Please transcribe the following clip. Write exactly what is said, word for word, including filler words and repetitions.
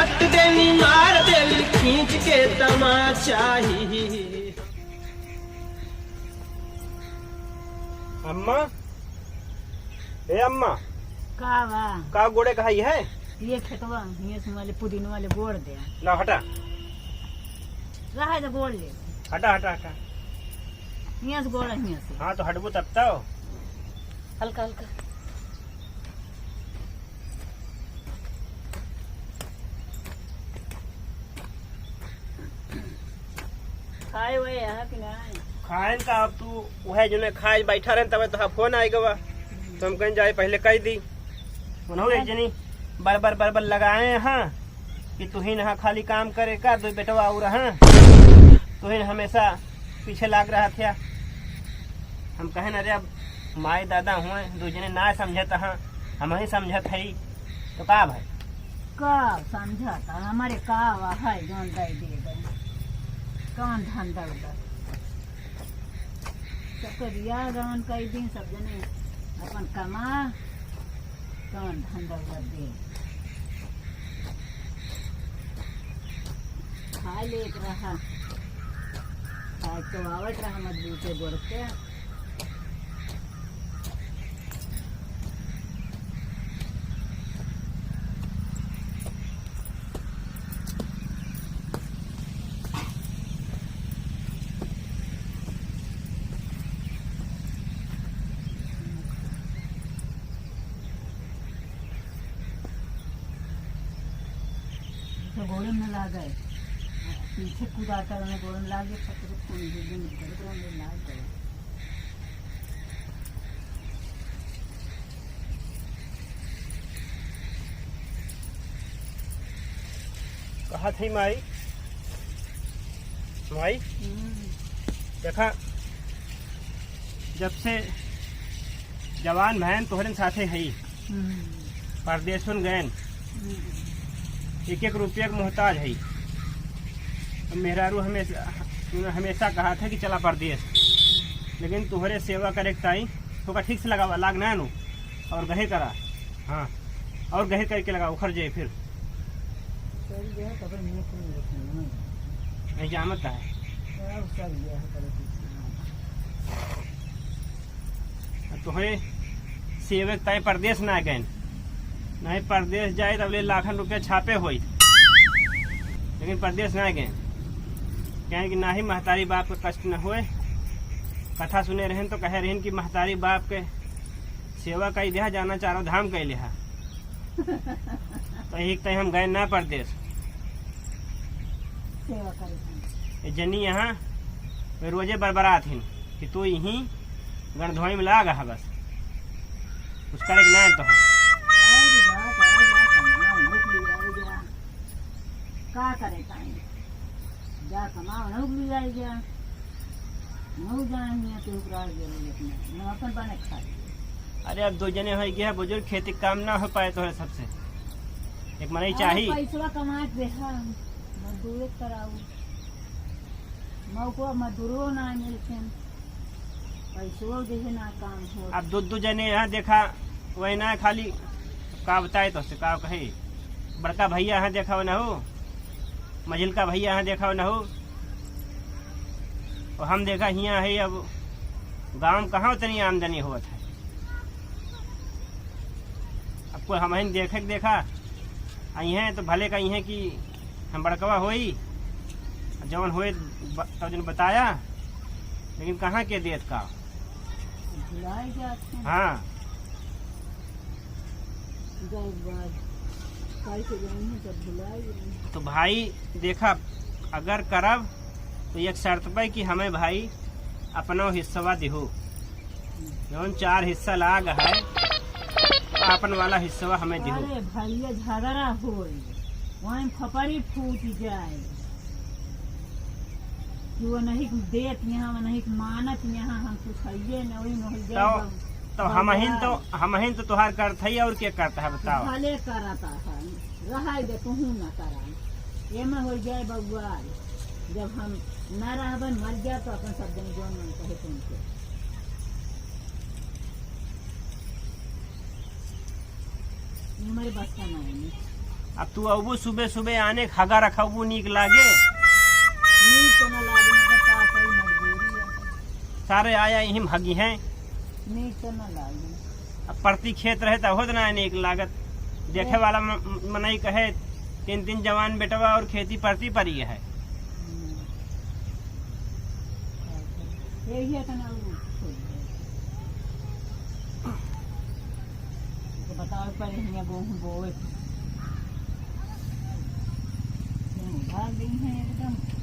देनी मार देली खींच के तमाचा ही। अम्मा, ए अम्मा। का बा? का गोड़े कहाई है? ये खेतवा, हियाँ से वाले पुदीन वाले गोड़ दे। ला हटा। रहा तो गोड़ ले। हटा, हटा, हटा। हियाँ से गोड़, हियाँ से। हाँ, तो हटबू तब तो। हल्का, हल्का। खाए हुए यहाँ कि नहीं? खाएन का, अब तू वह जो मैं खाए बैठा रहन, तबे तोहार फोन आए गवा, तो हम कहीं जाए पहले कह दी। उन्होंने एक जनी बरबर बरबर लगाए हैं कि तुहिन यहाँ खाली काम करे का, दो बेटवा और हैं, तुहिन हमेशा पीछे लाग रहा था। हम कहेन, अरे अब माई दादा हुए, दो जने ना समझत हैं, हम ही समझत है, तो का भाई? का समझत है, हमारे का है, जौन दे दे दे, कौन धंधा उधर, सबके बियाह गवन कई दिन, सब जने अपन कमा, कौन धंधा उधर दे, खाए लेत रहा, आज तो आवत रहा मजबूते गोड़ के। तो गोड़े में लागे, पीछे कूदाता रहे, गोड़े में लागे, पकड़े खून दे दे, निकल रहा, लाग गए। कहा थी माई, माई, हम्म। देखा, जब से जवान भयन तोहरे साथे हई, हम्म। परदेसन गयन, हम्म। एक एक रुपया के मोहताज हई। मेहरारू हमेशा, हमेशा कहा था कि चला परदेस, लेकिन तोहरे सेवा करे के ताई, तोका ठीक से लगावा, लाग ना नु, और गहे करा, हाँ, और गहे करके लगा, उखड़ जाए फिर। चल गया, तब नहीं, नहीं, नहीं। नहीं, जामत है। क्या उसका गया है, कल कुछ। तोहरे सेवक ताई परदेस ना गए, नहीं परदेस जाए तब ले लाखन रुपया छापे होई, लेकिन परदेस ना गए। कहें कि ना ही महतारी बाप के कष्ट न होए। कथा सुने रहन तो कहे रहन कि महतारी बाप के सेवा कई देहा, जाना चारों धाम कई लेहा। तो एक तय हम गए ना परदेस। सेवा करे थे। ये जनी यहाँ वे रोजे बरबरात हिन कि तू यहीं गणधोई में लाग हा बस। कुछ करे के ना तो है। अरे जा, करे जा, कमाओ, नौकरी आए जा। का करे पाएंगे? जा कमाओ, नौकरी आए जा। नौ जान हियाँ के उपराज गेल अपने, न अपन बने खा लिए। अरे, अब दो जने हो गया बुजुर्ग, खेती काम ना हो पाए तोहरे सबसे। एक मनई अरे, चाही। पैसवा कमा के देहा, मजदूरी कराऊ। मौको मजदूरो ना मिलते, पैसो देहे ना काम हो। अब दो, दो जने यहाँ देखा, वही ना खाली का बताए तोहसे, का कहे। बड़का भैया यहाँ देखा हो ना हो, मझिलका भैया यहाँ देखा हो ना हो, और हम देखा हियाँ है, अब गाँव में कहाँ उतनी आमदनी होत है। अब कोई हमहिन देखे के देखा, अइहें तो भले कइहें कि हम बड़कवा होई, जवन होए ब-, तब जन बताया, लेकिन कहाँ के देत का। भुलाए जात हैं। हाँ। गए बाद, काहे के जानी है, सब भुलाए गए। तो भाई देखा, अगर करब तो एक शर्त पे कि हमें भाई अपनो हिस्सवा दिहो। जौन चार हिस्सा लाग है, आपन वाला हिस्सवा हमें दिहो। अरे भैया, झगड़ा होई, वहीं फपड़ी फूट जाए कि वो नहीं देत यहाँ, वो नहीं मानत यहाँ, हम कुछ हइये न, वही न हो जाए तो, बब-, तो हमहिन तो, बबुआर। हमहिन तो तोहार करत हई, और के करत है बताओ? भले करत है, रहाई दे, तुहू न करा, एमे हो जाए बबुआर। जब हम न रहबन, मर गया तो अपन सब जन जौन मन कहे तुमके। ये हमारे बस का ना है। अब तू अबू सुबह सुबह आने खागा रखबू नीक लागे? नीक तो ना लागे, मगर का करी, मजबूरी है। सारे आया यहीं भागी हैं। नीक तो ना लागे। अब परती खेत रहे त होत ना नीक लागत। देखे वाला म-, मनई कहे, "तीन तीन जवान बेटवा और खेती परती परी है।" हम्म। यही है तो ना, वो छोड़ दे। तो बताओ, पहले हियाँ गेहूँ बोए। गेहूँ डाल दी हैं एकदम।